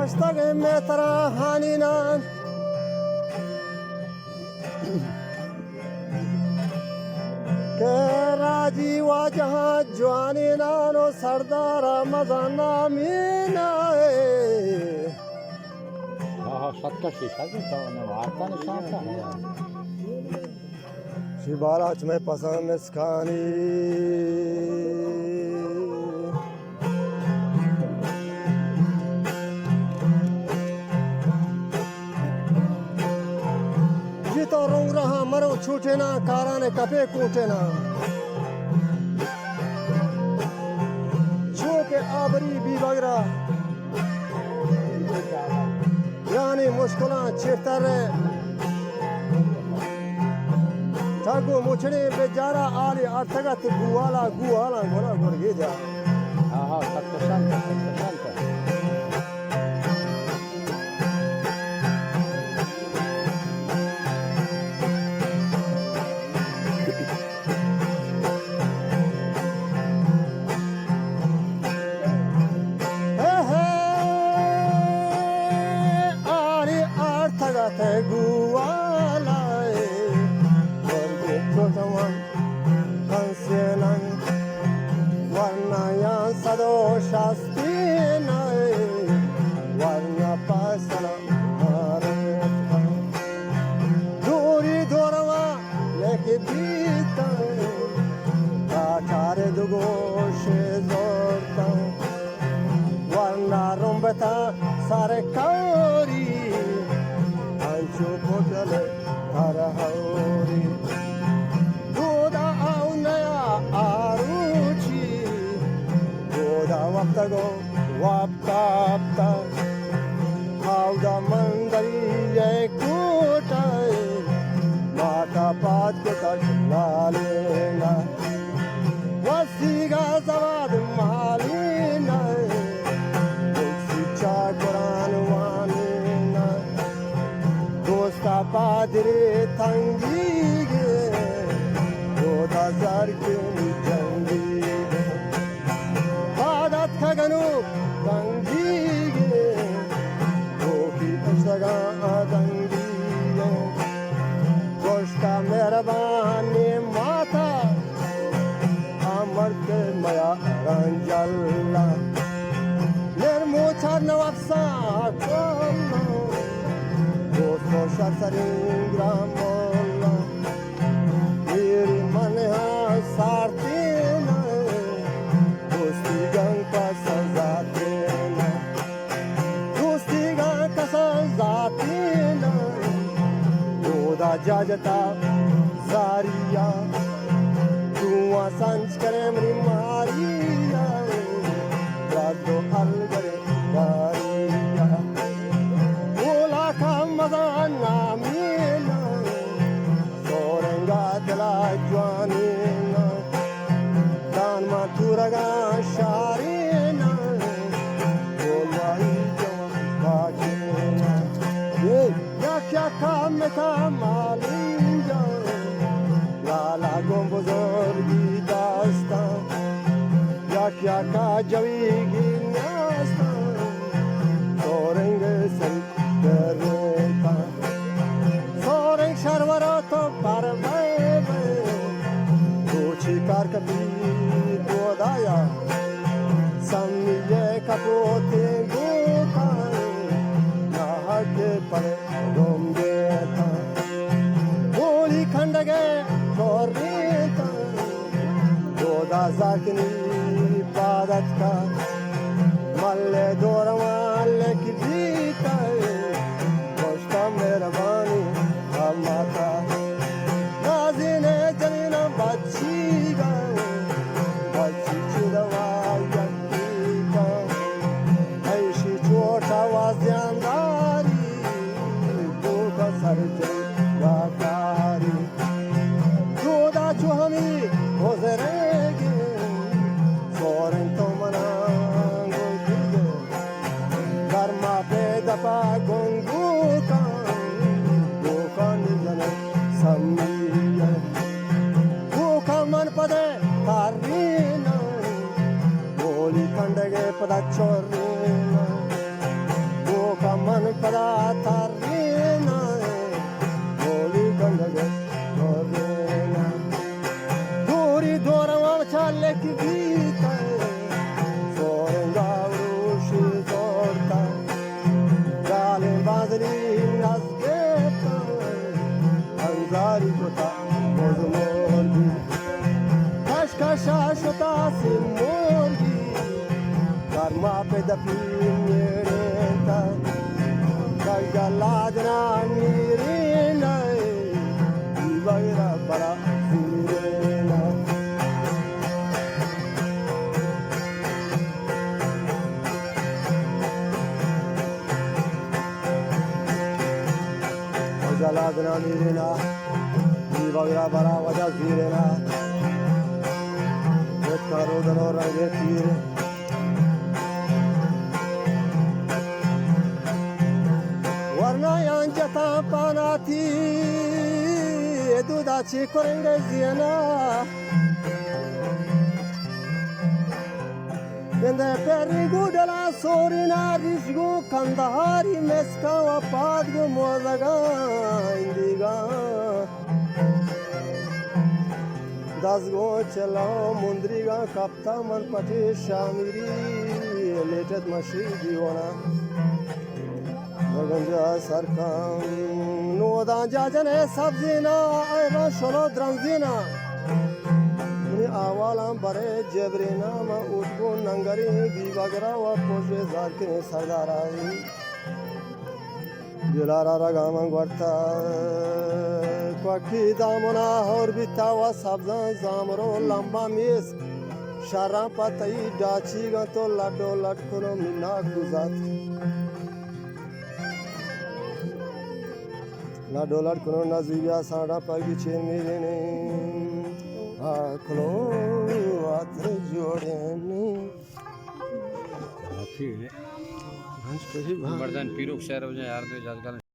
استگ میں ترا ہانی نان کہ راجی واجہاں جوانی نان و سردار مزن نامی نائے۔ آہا، ست کشی، ست تو نے وارتا نشان تا۔ شی بالاچ میں پسند مسکانی۔ جی تو رونگ رہا مرو چھوٹے نا، کاران کپے کوٹے نا۔ چونکہ آبری بی بگرا یعنی مشکلاں چیرتر ٹگ و مچڑیں بجارا آلی ارتگت گوالا گوالاں گونا گرگیجا۔ آہا، ست کشان تا، ست کشان تا۔ آری آرتگت گوالائے، گرگے چوٹوان کنسینن، ورنایان صد و شستینائے، ورنا پاسنا مارتکن۔ دوری دوروا لیکہ بیتاں، کاچار دو گوش زورتاں۔ ورنا رمبتاں سرکاری، انچو پٹل ترہوری۔ دودا آؤ نیا آروچی، دودا وپتگو وپتا وپتا۔ آودا من دری کوٹائے، ماتا پاد کتگ لالینا۔ وسیگا زواد مالینا، دلسی چا قرآن وانینا۔ دوستا پادری تنگیگے، دودا زرگنی جنگیگے۔ پادت کگنو تنگیگے، دوکی پشتگاں آدنگیگے۔ گوشتا مہربانی ماتا، آمرت میا رنجلا۔ نرمو چار نواب ساکولا، دوستو شر سرین گرامولا۔ میری من ہاں سارتینا، دوستی گنگ پا سزاتینا۔ دوستی گا کسان ذاتی نہ، دودا جاجتا زاریا۔ تو سنج کرے منی ماریا، رد و الگرے داریا۔ اولا کا مزان نامی نہ، سورنگا دلا جوانی نہ۔ دان ما تورگاں شاریناں، گولائی جوان پاکیناں۔ یک یکا متا مالینجاں، لالا گوں بزرگی داستاں۔ یک یکا جویگی نیاستاں، سورنگ سری دروتاں۔ سورنگ شرورا تو پر بئے بئے، روچی کار کپی دودایا، سمی یہ کپوتیں گوکاں، ناحق پر گم دیتاں۔ گولی کھنڈگے چوریتاں، دودا زاکنی پادت کا، ملے دورواں لک بیتائے، گوشتا مہربانی اماتا۔ نازینے جنینا بچی گا، بچی چی دوا یکی کا، ایشی چوٹا وازیانداری، بوتا سر جنگا کاری۔ دودا چو ہمی گزرگے، سورن تو منا گل دیدے۔ گرما پہ دپا گنگوکاں، گوکانی جنگ سمی۔ گوکاں من پدے تاریناں، گولی کنڈگے پدا چوریناں۔ من پدا تریناں، گولی کنگ ءَ تریناں۔ دوری دور من چلک بیت، سورنگا روشی زورتا، جالیں بازلی نزدیک، انزاری کتا بز مرگی۔ کش کشا شتا سی مرگی، گرما پہ دپی میڑینتا، کل جلادنا میرینا، بغیرہ برا زیرینا۔ جلادنا میرینا، بغیرہ برا وجہ زیرینا۔ بچکا رودن و رنگیں تیر۔ ورنایاں جتاں پاناتی، دودا چی کرنگ زینا۔ گندے پری گو ڈلا سورینا، ریش گو کندہاری مسکاں و پاد گو موزگاں اندیگاں۔ دزگوں چلاں مندریگاں کپتاں من پٹی شامیری، لیٹت مشی دیوانا۔ بگنجا سرکاں نوداں جاجن اے سبزینا، اے را شلو درنزینا۔ منی احوالاں برے جبرینا، من اوتگوں ننگریں بی بگرا و پوشے زارکیں سردارا۔ دلارا رگاماں گورتا، کوکی دامنا ہور بیتا و سبزاں زامرو لمبا میز۔ شراں پہ تئی ڈاچیگاں تو لڈ و لڈ کنو مناک گزات۔ لڈ و لڈ کنو نزیبیا ساڑا پگی چین میرینی۔ آکلو آتر جوڑینی۔ مردان پیروک شہر وجہ یار دے جاجگال۔